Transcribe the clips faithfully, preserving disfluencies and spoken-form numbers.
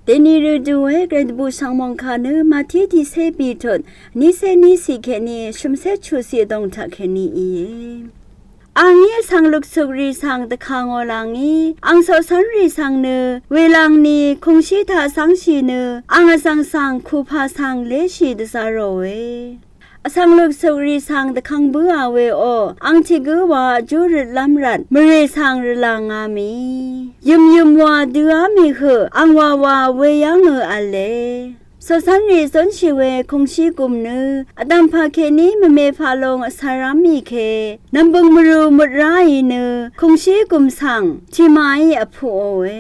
Dèni rø dùe Gvray dvbù shv̀ng mòngkà nø Màtí tiqcé bìtut nícé nícì kèní shø̀mcé chuqcì vdòng taq kèní íe. Àngí vsvng luksukrì svng dvkà ngò làngí, àng coqcv́nrì svng nø wèlàngni kùngshí taq cv́ngshì nø àng vzv̀ng svng kupà svng léshì dvzá ròe. Vsvng luksukrì svng dvkvng bǿà weò, àng tiq gǿ wa vjú røtlv́m rvt mvrè svng rvlà ngá mì, yø̀myø̀m wa døá mì høq àng wawa weyv́ngø v̄le. Coqcv́nrì zúnshì we kùngshí gùm nø vdv̀mpà kèní mvme paq long vcv̄r rámì ke nv̀mbøng mvrū møt ráì nø kùngshí gùm svng tìmàí vpuqòe.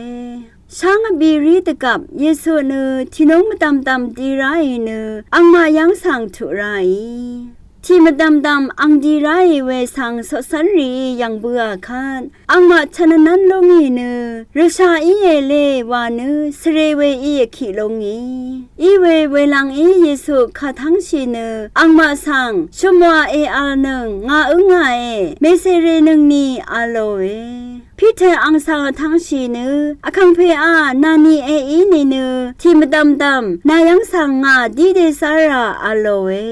Sháng vbìrí dvgvp Yesu nø tìnúng mvdv̀mdv̀m di ráì nø àngmaq yv́ng svng tuq ráì. Tì mvdv̀mdv̀m àng di ráì we svng coqcv́nrìí yv̀ng bøà kvt àngmaq chv̀n vnv́n lúngì nø, rø̀shà íe lé wa nø svre we í vkiq lúngì. Iwe welàngí Yesu kà tv́ngshì nø àngmaq svng, shø̀mwa èv̄lnøng ngà ǿngàe, mèsèrènøngni v̄lòe. Piter àng svng vtv́ngshì nø, Vkàngpèá, nàni èí nìnø tì mvdv̀mdv̀m nà yv́ng svng ngà dí dèzá rà v̄lòe.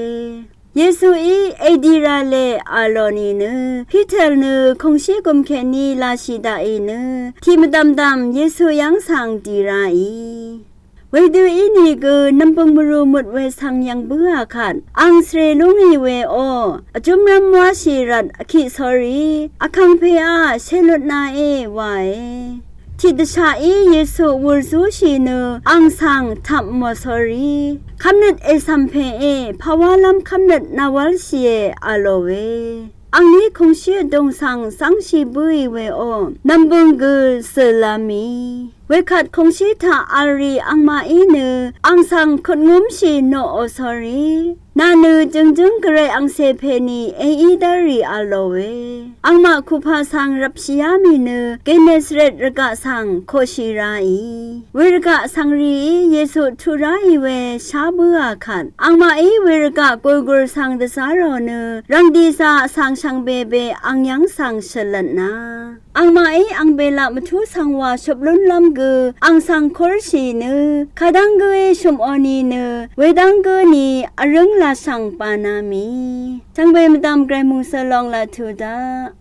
Yesuí èdi ra le v̄lò nìnø, Piter nø kùngshí gùm kèní lashì daqì nø tì mvdv̀mdv̀m Yesu yv́ng svng dì ráì. Wedø ínìgø nv̀mbøng mvrū møt we svng yv̀ng bǿà kvt àng svre lúngì weò, vjúmrv́m wáshì rvt vkiq sórí, Vkàngpèá, shèlutnae wae. Tiqdvshaqí Yesu wùr zúshì nø àng svng tvpmò sórí, kv́mnøt ècv̀m pèe pàwálv́m kv́mnøt nàwv́lshìe v̄lòe. Àngní kùngshí vdùng svng zv́ngshì bǿì weò, nv̀mbøng gø zø̀la mì. Wekvt kùngshí taq v̄l rì àngmaqí nø àng svng kutngúmshì noqò sórí, nà nø jø̀ngjǿng Gvray àngcè pèní èí dv́rrì v̄lòe. Àngmaq kupà svng rvpshìá mì nø Genesaret rvgaq svng koqshì ráì. Wervgaq svng rìí Yesu tuq ráì we shá bǿà kvt àngmaqí wervgaq gùrgùr svng dvzá rò nø rv̀ngdì zā vsvng shvngbe be àng yv́ng svng shø̀lvtna, àngmaqí àng bèlaq mvtú svng wà shøp lúnlv́m gø àng svng kúrshì nø, kadv́ng gǿí shø̀mò nìnø wedv́ng gǿ ni vrǿng lashv̀ng bàna mì. Shvngbe mvdv̀m Gvray mòngsø long laq tuq daq.